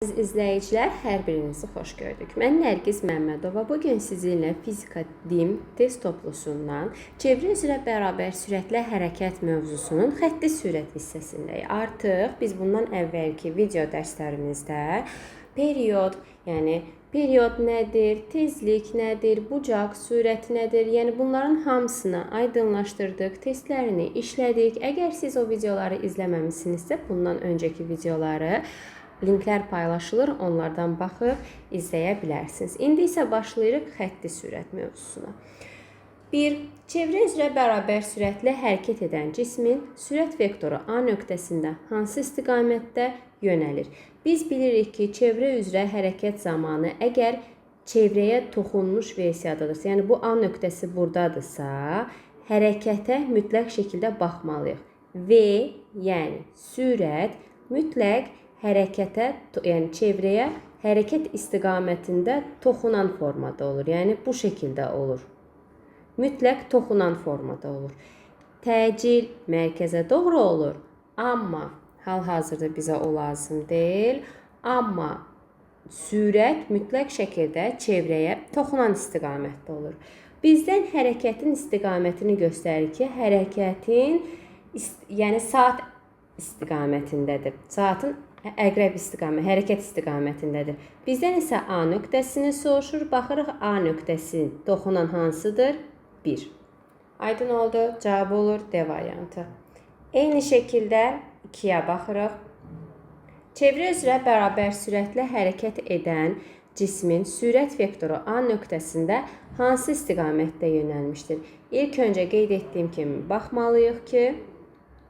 Əziz izləyicilər, hər birinizi xoş gördük. Mən Nərgiz Məmmədova. Bu gün sizinlə fizika dim test toplusundan çevrə üzrə bərabər sürətlə hərəkət mövzusunun xətti sürət hissəsindəyik. Artıq biz bundan əvvəlki video dərslərimizdə period, yəni period nədir, tezlik nədir, bucaq sürəti nədir, yəni bunların hamısını aydınlaşdırdıq, testlərini işlədik. Əgər siz o videoları izləməmisinizsə, bundan öncəki videoları linklər paylaşılır, onlardan baxıb izləyə bilərsiniz. İndi isə başlayırıq xətti sürət mövzusuna. 1. Çevrə üzrə bərabər sürətlə hərəkət edən cismin sürət vektoru A nöqtəsində hansı istiqamətdə yönəlir? Biz bilirik ki, çevrə üzrə hərəkət zamanı əgər çevrəyə toxunmuş versiyadadırsa, yəni bu A nöqtəsi buradadırsa, hərəkətə mütləq şəkildə baxmalıyıq. V, yəni sürət mütləq hərəkətə, yəni çevrəyə hərəkət istiqamətində toxunan formada olur. Yəni bu şəkildə olur. Mütləq toxunan formada olur. Təcil mərkəzə doğru olur. Amma hal-hazırda bizə o lazım deyil. Amma sürət mütləq şəkildə çevrəyə toxunan istiqamətdə olur. Bizdən hərəkətin istiqamətini göstərir ki, hərəkətin, yəni saat istiqamətindədir. Saatın əqrəb istiqamət, hərəkət istiqamətindədir. Bizdən isə A nöqtəsini soruşur. Baxırıq A nöqtəsi toxunan hansıdır? 1. Aydın oldu. Cavab olur D variantı. Eyni şəkildə 2-yə baxırıq. Çevrə üzrə bərabər sürətlə hərəkət edən cismin sürət vektoru A nöqtəsində hansı istiqamətdə yönəlmişdir? İlk öncə qeyd etdiyim kimi baxmalıyıq ki,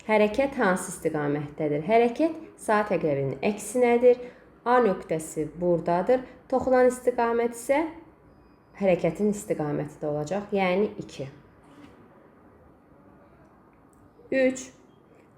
hərəkət hansı istiqamətdədir? Hərəkət saat əqrəbinin əksinədir. A nöqtəsi buradadır. Toxunan istiqamət isə hərəkətin istiqaməti də olacaq. Yəni 2. 3.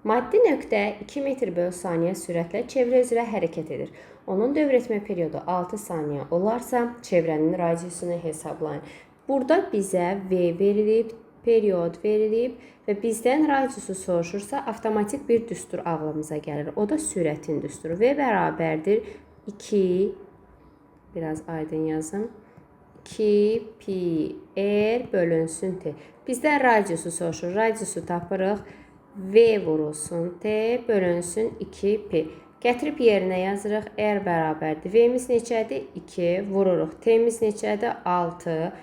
Maddi nöqtə 2 metr böl saniyə sürətlə çevrə üzrə hərəkət edir. Onun dövr etmə periodu 6 saniyə olarsa, çevrənin radiusunu hesablayın. Burada bizə V verilib, period verilib və bizdən radiusu soruşursa, avtomatik bir düstur ağlımıza gəlir. O da sürətin düsturu. V bərabərdir 2, biraz aydın yazım, 2 pi r bölünsün t. Bizdən radiusu soruşur. Radiusu tapırıq. V vurulsun T bölünsün 2 pi. Gətirib yerinə yazırıq. R bərabərdir. V-miz neçədir? 2 vururuq. T-miz neçədir? 6.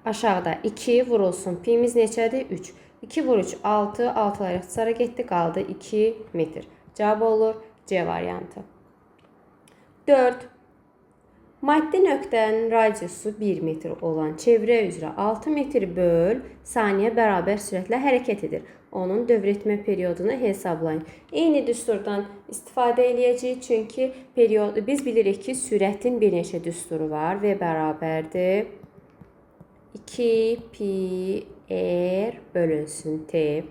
Aşağıda 2 vurulsun. Pimiz neçədir? 3. 2 vur 3, 6. 6-lar ixtisara getdi. Qaldı 2 metr. Cavab olur C variantı. 4. Maddi nöqtənin radiusu 1 metr olan çevrə üzrə 6 metr böl saniyə bərabər sürətlə hərəkət edir. Onun dövr etmə periodunu hesablayın. Eyni düsturdan istifadə eləyəcəyik, çünki period, biz bilirik ki, sürətin bir neçə düsturu var. V bərabərdir 2 pi r bölünsün t.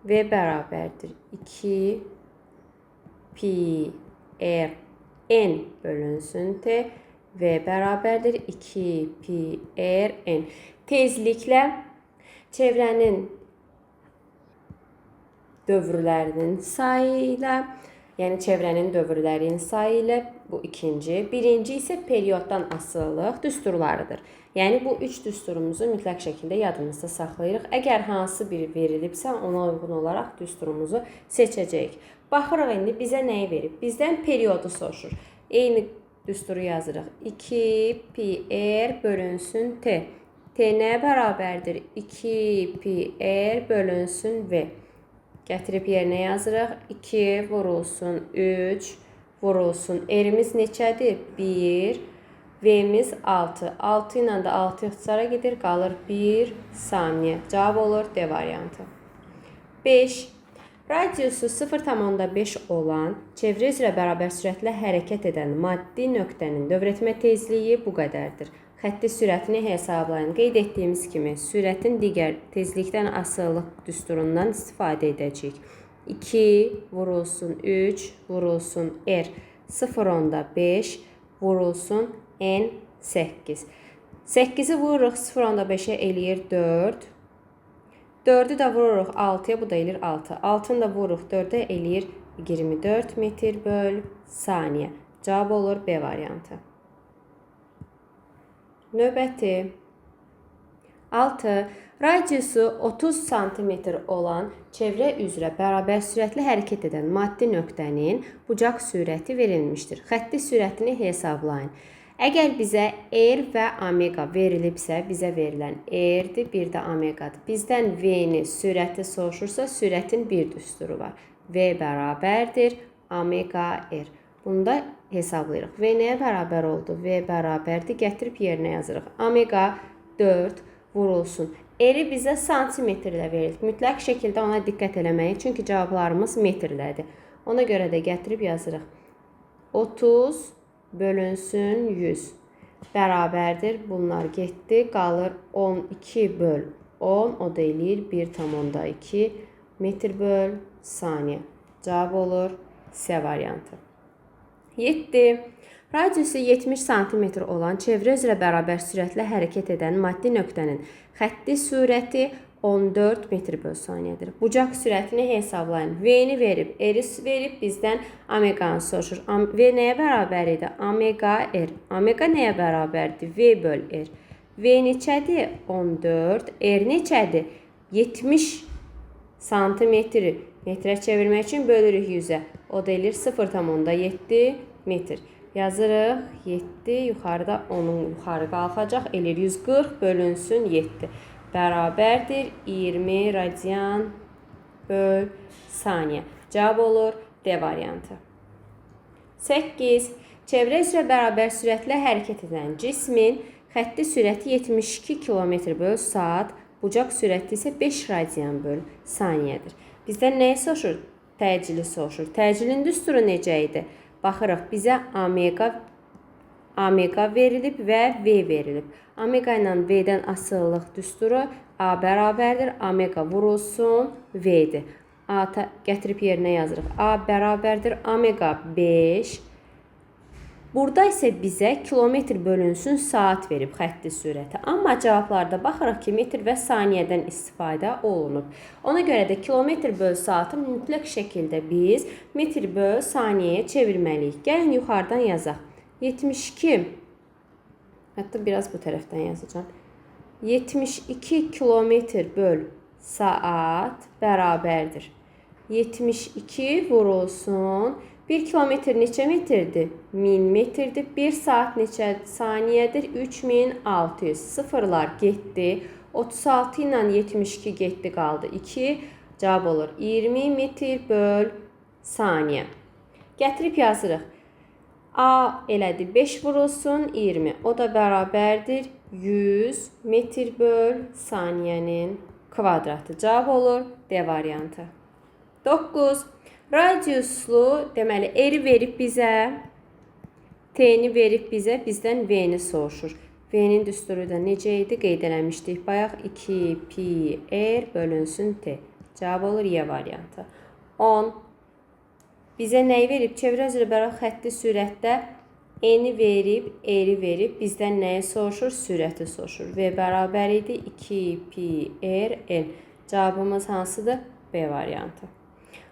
V bərabərdir 2 pi r n bölünsün t. V bərabərdir 2 pi r n. Tezliklə çevrənin dövrlərinin sayı ilə, yəni çevrənin dövrlərinin sayı ilə bu ikinci. Birinci isə perioddan asılılıq düsturlarıdır. Yəni bu üç düsturumuzu mütləq şəkildə yadımızda saxlayırıq. Əgər hansı biri verilibsə, ona uyğun olaraq düsturumuzu seçəcəyik. Baxırıq indi bizə nəyi verib? Bizdən periodu soruşur. Eyni düsturu yazırıq. 2 pi r bölünsün t. T nəyə bərabərdir? 2 pi r bölünsün v. Gətirib yerinə yazırıq. 2 vurulsun 3 vurulsun. R-imiz neçədir? 1. V-miz 6. 6 ilə də 6 ixtisara gedir. Qalır 1 saniyə. Cavab olur D variantı. 5. Radiusu 0,5 olan çevrə üzrə bərabər sürətlə hərəkət edən maddi nöqtənin dövr etmə tezliyi bu qədərdir. Xətti sürətini hesablayın. Qeyd etdiyimiz kimi sürətin digər tezlikdən asılılıq düsturundan istifadə edəcəyik. 2 vurulsun 3 vurulsun R 0,5 vurulsun N 8. 8-i vururuq 0,5-ə eləyir 4. 4-ü də vururuq 6-ya, bu da eləyir 6. 6-nı da vururuq 4-ə eləyir 24 metr böl saniyə. Cavab olur B variantı. Növbəti 6. Radiusu 30 sm olan çevrə üzrə bərabər sürətli hərəkət edən maddi nöqtənin bucaq sürəti verilmişdir. Xətti sürətini hesablayın. Əgər bizə R və omega verilibsə, bizə verilən R-dir, bir də omegadır. Bizdən V-ni, sürəti soruşursa, sürətin bir düsturu var. V bərabərdir omega R. Bunu da hesablayırıq. V nəyə bərabər oldu? V bərabərdir. Gətirib yerinə yazırıq. Omega 4 vurulsun. R-i bizə santimetrlə verilib. Mütləq şəkildə ona diqqət eləməliyik. Çünki cavablarımız metrlədir. Ona görə də gətirib yazırıq. 30 bölünsün 100 bərabərdir. Bunlar getdi. Qalır 12 böl 10. O da eləyir 1,2 metr böl saniyə. Cavab olur C variantı. 7. Radiusu 70 sm olan çevrə üzrə bərabər sürətlə hərəkət edən maddi nöqtənin xətti sürəti 14 metr böl saniyədir. Bucaq sürətini hesablayın. V-ni verib, R-i verib, bizdən omeganı soruşur. V nəyə bərabər idi? Omega R. Omega nəyə bərabərdir? V böl R. V neçədir? 14. R neçədir? 70 santimetri metrə çevirmək üçün bölürük 100-ə. O da eləyir 0,7 metr. Yazırıq 7, yuxarıda 10-un yuxarı qalxacaq. Eləyir 140 bölünsün 7. Bərabərdir 20 radian böl saniyə. Cavab olur D variantı. 8. Çevrə üzrə bərabər sürətlə hərəkət edən cismin xətti sürəti 72 km böl saat, bucaq sürəti isə 5 radian böl saniyədir. Bizdən nəyi soruşur? Təcili soruşur. Təcilin düsturu necə idi? Baxırıq, bizə omega verilib və V verilib. Omega ilə V-dən asılılıq düsturu A bərabərdir. Omega vurulsun V-dir. A gətirib yerinə yazırıq. A bərabərdir. Omega 5. Burada isə bizə kilometr bölünsün saat verib xətti sürəti. Amma cavablarda baxırıq ki, metr və saniyədən istifadə olunub. Ona görə də kilometr böl saatı mütləq şəkildə biz metr böl saniyəyə çevirməliyik. Gəlin yuxarıdan yazaq. 72, hətta biraz bu tərəfdən yazacağam. 72 kilometr böl saat bərabərdir. 72 vurulsun. 1 kilometr neçə metrdir? 1000 metrdir. 1 saat neçə saniyədir? 3600. Sıfırlar getdi. 36 ilə 72 getdi, qaldı 2. Cavab olur 20 metr böl saniyə. Gətirib yazırıq. A elədi 5 vurulsun 20. O da bərabərdir 100 metr böl saniyənin kvadratı. Cavab olur D variantı. 9. Radiuslu, deməli, R-i verib bizə, T-ni verib bizə, bizdən V-ni soruşur. V-nin düsturu da necə idi? Qeyd eləmişdik. Bayaq 2 pi R bölünsün T. Cavab olur Y variantı. 10. Bizə nəyi verib? Çevrə üzrə bərabər xətti sürətdə N-i verib, R-i verib. Bizdən nəyi soruşur? Sürəti soruşur. V bərabər idi 2 pi R N. Cavabımız hansıdır? B variantı.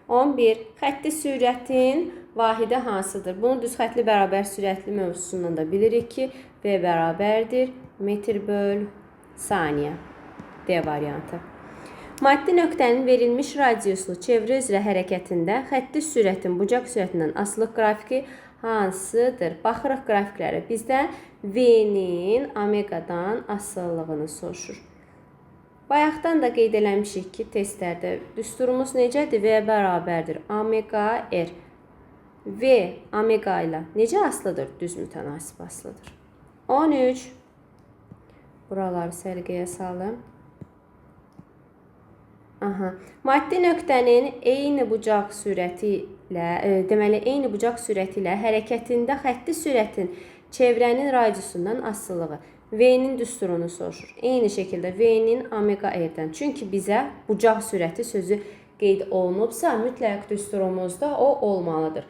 11. Xətti sürətin vahidi hansıdır? Bunu düz xəttli bərabər sürətli mövzusundan da bilirik ki, V bərabərdir metr böl saniyə. D variantı. Maddi nöqtənin verilmiş radiuslu çevrə üzrə hərəkətində xətti sürətin bucaq sürətindən asılılıq qrafiki hansıdır? Baxırıq qrafiklərə. Bizdən V-nin omegadan asılılığını soruşur. Bayaqdan da qeyd eləmişik ki, testlərdə düsturumuz necədir? V bərabərdir omega R. V omega ilə necə asılıdır? Düz mütənasib asılıdır. 13. Buraları səliqəyə salım. Aha. Maddi nöqtənin eyni bucaq sürəti ilə, deməli eyni bucaq sürəti ilə hərəkətində xətti sürətin çevrənin radiusundan asılılığı. V-nin düsturunu soruşur. Eyni şəkildə V-nin omega R-dən. Çünki bizə bucaq sürəti sözü qeyd olunubsa, mütləq düsturumuzda o olmalıdır.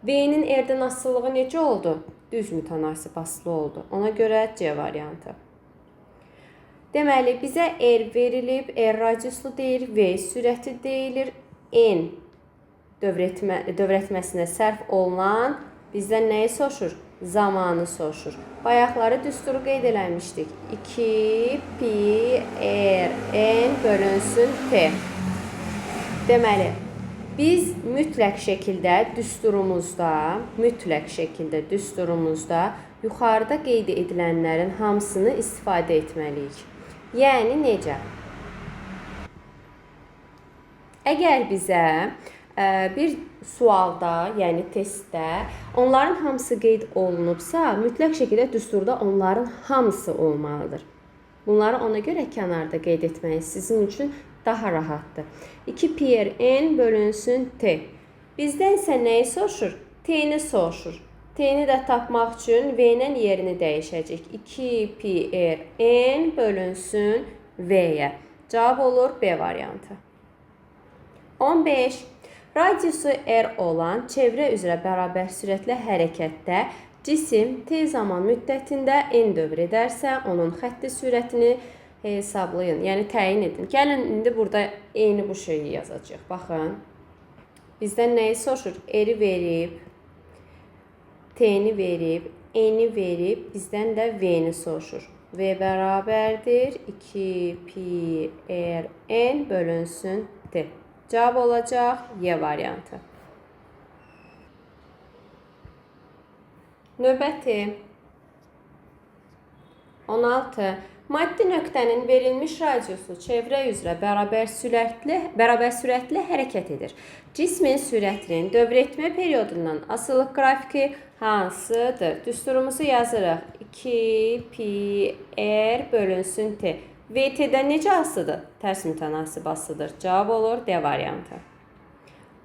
V-nin R-dən asılılığı necə oldu? Düz mütənasib asılı oldu. Ona görə C variantı. Deməli, bizə R verilib, R radiuslu deyir, V sürəti deyilir, N dövrətməsinə sərf olunan Bizdən nəyi soruşur? Zamanı soruşur. Bayaqları düsturu qeyd eləmişdik. 2 pi r n bölünsün t. Deməli, biz mütləq şəkildə düsturumuzda, yuxarıda qeyd edilənlərin hamısını istifadə etməliyik. Yəni necə? Əgər bizə bir sualda, yəni testdə onların hamısı qeyd olunubsa, mütləq şəkildə düsturda onların hamısı olmalıdır. Bunları ona görə kənarda qeyd etməyi sizin üçün daha rahatdır. 2 pi r n bölünsün t. Bizdən isə nəyi soruşur? T-ni soruşur. T-ni də tapmaq üçün V-nin yerini dəyişəcək. 2 pi r n bölünsün V-yə. Cavab olur B variantı. 15. Radiusu R olan çevrə üzrə bərabər sürətli hərəkətdə cisim t zaman müddətində n dövr edərsə, onun xətti sürətini hesablayın, yəni təyin edin. Gəlin, indi burada eyni bu şeyi yazacağıq. Baxın, bizdən nəyi soruşur? R-i verib, T-ni verib, N-i verib, bizdən də V-ni soruşur. V bərabərdir 2 pi r n bölünsün T. Cavab olacaq Y variantı. Növbəti 16. Maddi nöqtənin verilmiş radiusu çevrə üzrə bərabər sürətli hərəkət edir. Cismin sürətinin dövr etmə periodundan asılıq qrafiki hansıdır? Düsturumuzu yazırıq. 2 pi r bölünsün t. VT-dən necə asılıdır? Tərs mütənasib asılıdır. Cavab olur D variantı.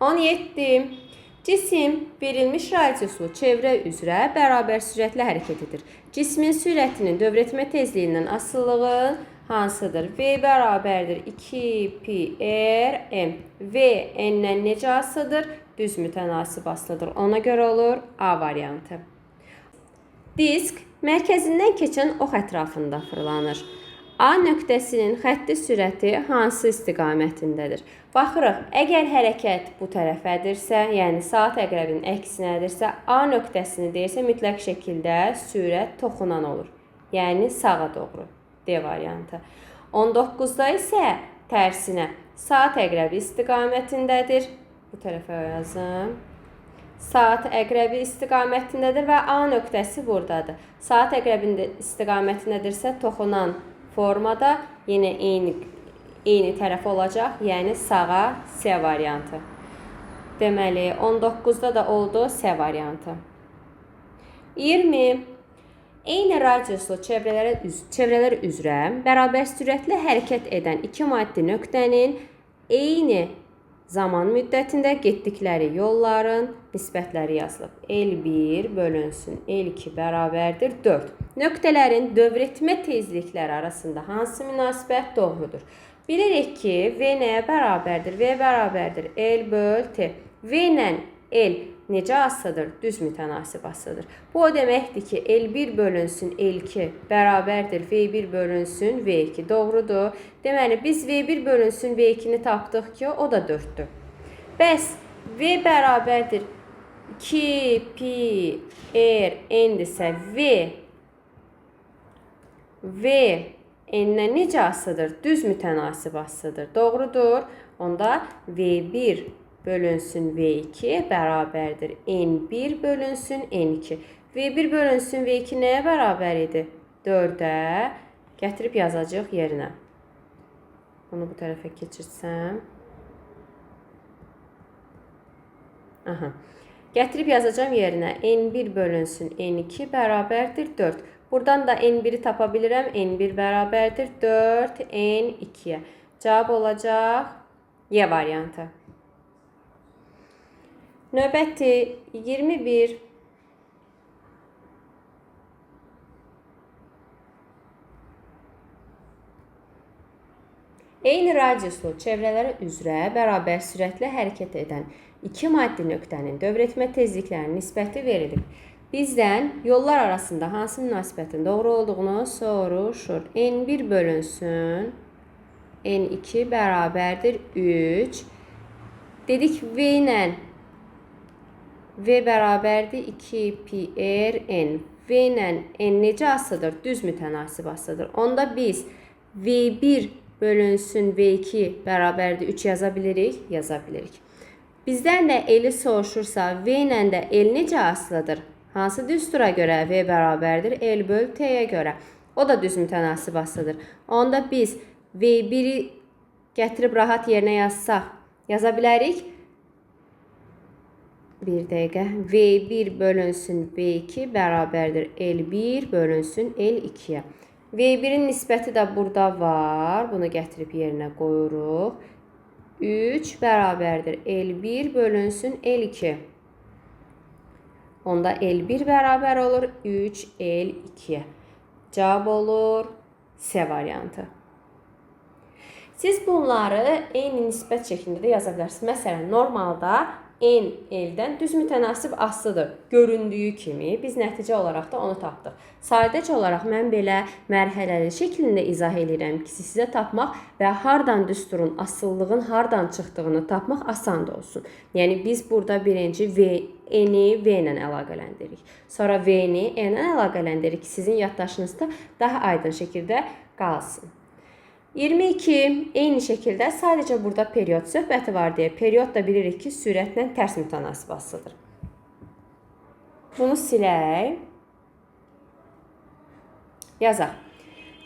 17. Cisim verilmiş radiuslu çevrə üzrə bərabər sürətli hərəkət edir. Cismin sürətinin dövr etmə tezliyindən asılılığı hansıdır? V bərabərdir 2 pi r m. V n-dən necə asılıdır? Düz mütənasib asılıdır. Ona görə olur A variantı. Disk mərkəzindən keçən ox ətrafında fırlanır. A nöqtəsinin xətti sürəti hansı istiqamətindədir? Baxırıq, əgər hərəkət bu tərəfədirsə, yəni saat əqrəbinin əksinədirsə, A nöqtəsini deyirsə, mütləq şəkildə sürət toxunan olur. Yəni sağa doğru. D variantı. 19-da isə tərsinə saat əqrəbi istiqamətindədir. Bu tərəfə yazım. Saat əqrəbi istiqamətindədir və A nöqtəsi buradadır. Saat əqrəbinin istiqamətindədirsə, toxunan formada yenə eyni tərəf olacaq, yəni sağa C variantı. Deməli, 19-da da oldu C variantı. 20. Eyni radiuslu çevrələr üzrə bərabər sürətli hərəkət edən iki maddi nöqtənin eyni zaman müddətində getdikləri yolların nisbətləri yazılıb. L1 bölünsün L2 bərabərdir 4. Nöqtələrin dövr etmə tezlikləri arasında hansı münasibət doğrudur? Bilirik ki, V nəyə bərabərdir? V bərabərdir L böl T. V ilə L necə asılıdır? Düz mütənasib asılıdır. Bu o deməkdir ki, L1 bölünsün L2 bərabərdir V1 bölünsün V2. Doğrudur. Deməli, biz V1 bölünsün V2-ni tapdıq ki, o da 4-dür. Bəs V bərabərdir 2 pi r n-dirsə V n-dən necə asılıdır? Düz mütənasib asılıdır. Doğrudur. Onda V1 bölünsün V2 bərabərdir N1 bölünsün N2. V1 bölünsün V2 nəyə bərabər idi? 4-ə. Gətirib yazacağıq yerinə. Bunu bu tərəfə keçirsəm. Aha. Gətirib yazacağım yerinə. N1 bölünsün N2 bərabərdir 4. Buradan da N1-i tapa bilirəm. N1 bərabərdir 4 N2-yə. Cavab olacaq Y variantı. Növbəti 21. Eyni radiuslu çevrələri üzrə bərabər sürətli hərəkət edən iki maddi nöqtənin dövr etmə tezliklərinin nisbəti verilib. Bizdən yollar arasında hansı münasibətin doğru olduğunu soruşur. N1 bölünsün N2 bərabərdir 3. Dedik V ilə V bərabərdir 2 pi r n. V ilə n necə asılıdır? Düz mütənasib asılıdır. Onda biz V1 bölünsün V2 bərabərdir 3 yaza bilirik? Yaza bilirik. Bizdən də L-i soruşursa, V ilə də L necə asılıdır? Hansı düstura görə? V bərabərdir L böl T-yə görə. O da düz mütənasib asılıdır. Onda biz V1-i gətirib rahat yerinə yazsaq, yaza bilərik. Bir dəqiqə. V1 bölünsün V2 bərabərdir L1 bölünsün L2-yə. V1-in nisbəti də burada var. Bunu gətirib yerinə qoyuruq. 3 bərabərdir L1 bölünsün L2. Onda L1 bərabər olur 3 L2-yə. Cavab olur C variantı. Siz bunları eyni nisbət şəklində də yaza bilərsiniz. Məsələn, normalda N L-dən düz mütənasib asılıdır. Göründüyü kimi biz nəticə olaraq da onu tapdıq. Sadəcə olaraq mən belə mərhələli şəklində izah eləyirəm ki, sizə tapmaq və hardan düsturun, asılılığın hardan çıxdığını tapmaq asan da olsun. Yəni biz burada birinci N-i V ilə əlaqələndiririk. Sonra V-ni N-ə əlaqələndiririk ki, sizin yaddaşınızda daha aydın şəkildə qalsın. 22. Eyni şəkildə sadəcə burada period söhbəti var deyə period da bilirik ki, sürətlə tərs mütənasib asılıdır. Bunu silək. Yazaq.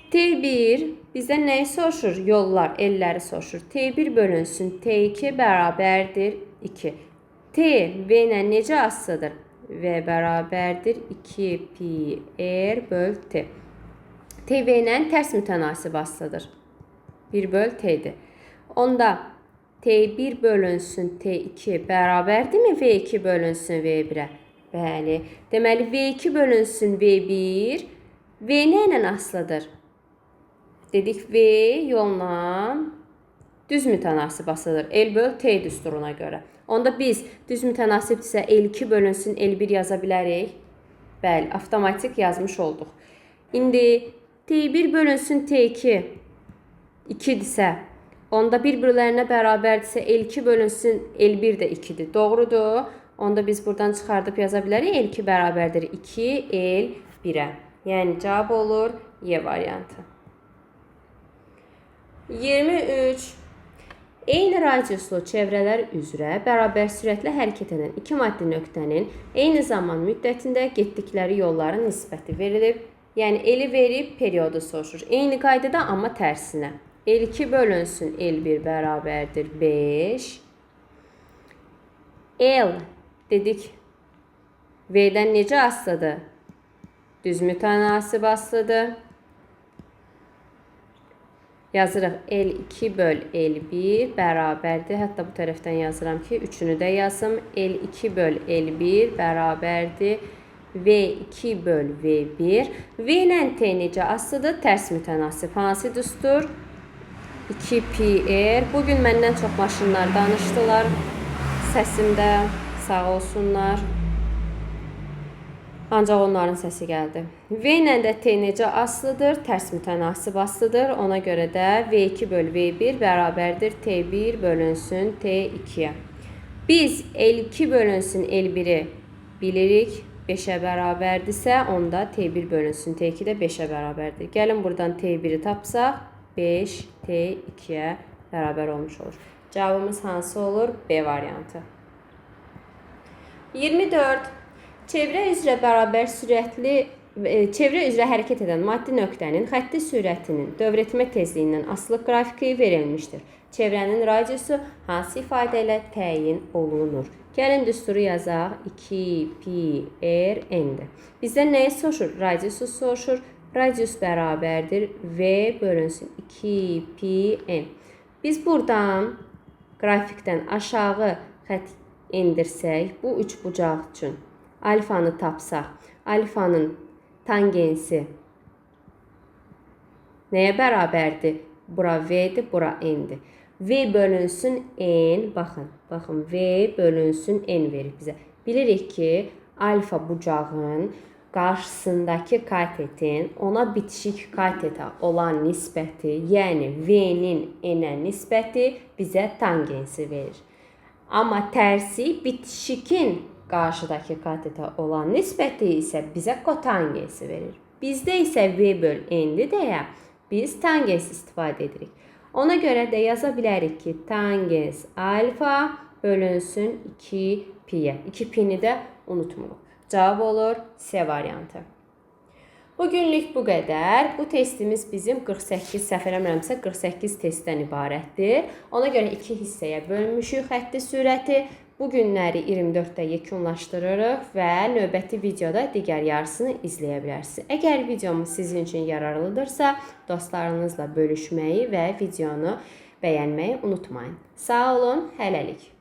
T1 bizdən nəyi soruşur? Yollar, elləri soruşur. T1 bölünsün T2 bərabərdir 2. T V ilə necə asılıdır? V bərabərdir 2 pi r böl T. T V ilə tərs mütənasib asılıdır. 1 böl T-dir. Onda T1 bölünsün T2 bərabərdirmi V2 bölünsün V1-ə? Bəli. Deməli, V2 bölünsün V1 V nə ilə asılıdır? Dedik, V yolla düz mütənasib asılıdır. L böl T düsturuna görə. Onda biz düz mütənasibdirsə L2 bölünsün L1 yaza bilərik. Bəli, avtomatik yazmış olduq. İndi T1 bölünsün T2 2-dirsə, onda bir-birlərinə bərabərdirsə L2 bölünsün L1 də 2-dir. Doğrudur. Onda biz buradan çıxardıb yaza bilərik. L2 bərabərdir 2 L1-ə. Yəni cavab olur Y variantı. 23. Eyni radiuslu çevrələr üzrə bərabər sürətlə hərəkət edən iki maddi nöqtənin eyni zaman müddətində getdikləri yolların nisbəti verilib. Yəni L-i verib periodu soruşur. Eyni qaydada, amma tərsinə. L2 bölünsün L1 bərabərdir 5. L dedik V-dən necə asılıdır? Düz mütənasib asılıdır. Yazırıq L2 böl L1 bərabərdir. Hətta bu tərəfdən yazıram ki, üçünü də yazım. L2 böl L1 bərabərdir V2 böl V1. V ilə T necə asılıdır? Tərs mütənasib. Hansı düstur? 2 pi r. Bugün məndən çox maşınlar danışdılar səsimdə. Sağ olsunlar. Ancaq onların səsi gəldi. V ilə də T necə asılıdır? Tərs mütənasib asılıdır. Ona görə də V2 böl V1 bərabərdir T1 bölünsün T2-yə. Biz L2 bölünsün L1-i bilirik. 5-ə bərabərdirsə, onda T1 bölünsün T2 də 5-ə bərabərdir. Gəlin buradan T1-i tapsaq, 5 T2-yə bərabər olmuş olur. Cavabımız hansı olur? B variantı. 24. Çevrə üzrə bərabər sürətli çevrə üzrə hərəkət edən maddi nöqtənin xətti sürətinin dövr etmə tezliyindən asılı qrafiki verilmişdir. Çevrənin radiusu hansı ifadə ilə təyin olunur? Gəlin düsturu yazaq. 2 pi r n-dir. Bizdən nəyi soruşur? Radiusu soruşur. Radius bərabərdir V bölünsün 2 pi n. Biz buradan qrafikdən aşağı xətt endirsək, bu üç bucaq üçün alfanı tapsaq, alfanın tangensi nəyə bərabərdir? Bura V-dir, bura N-dir. V bölünsün N, baxın, baxın, V bölünsün N verir bizə. Bilirik ki, alfa bucağın qarşısındakı katetin ona bitişik katetə olan nisbəti, yəni V-nin N-ə nisbəti bizə tangensi verir. Amma tərsi bitişikin Qarşıdakı kateta olan nisbəti isə bizə kotangensi verir. Bizdə isə V böl N-dir deyə biz tangens istifadə edirik. Ona görə də yaza bilərik ki, tangens alfa bölünsün 2 pi-yə. 2 pi-ni də unutmuruq. Cavab olur C variantı. Bugünlük bu qədər. Bu testimiz bizim 48, səhv eləmirəmsə 48 testdən ibarətdir. Ona görə iki hissəyə bölmüşük xətti sürəti. Bu günləri 24-də yekunlaşdırırıq və növbəti videoda digər yarısını izləyə bilərsiniz. Əgər videomuz sizin üçün yararlıdırsa, dostlarınızla bölüşməyi və videonu bəyənməyi unutmayın. Sağ olun, hələlik.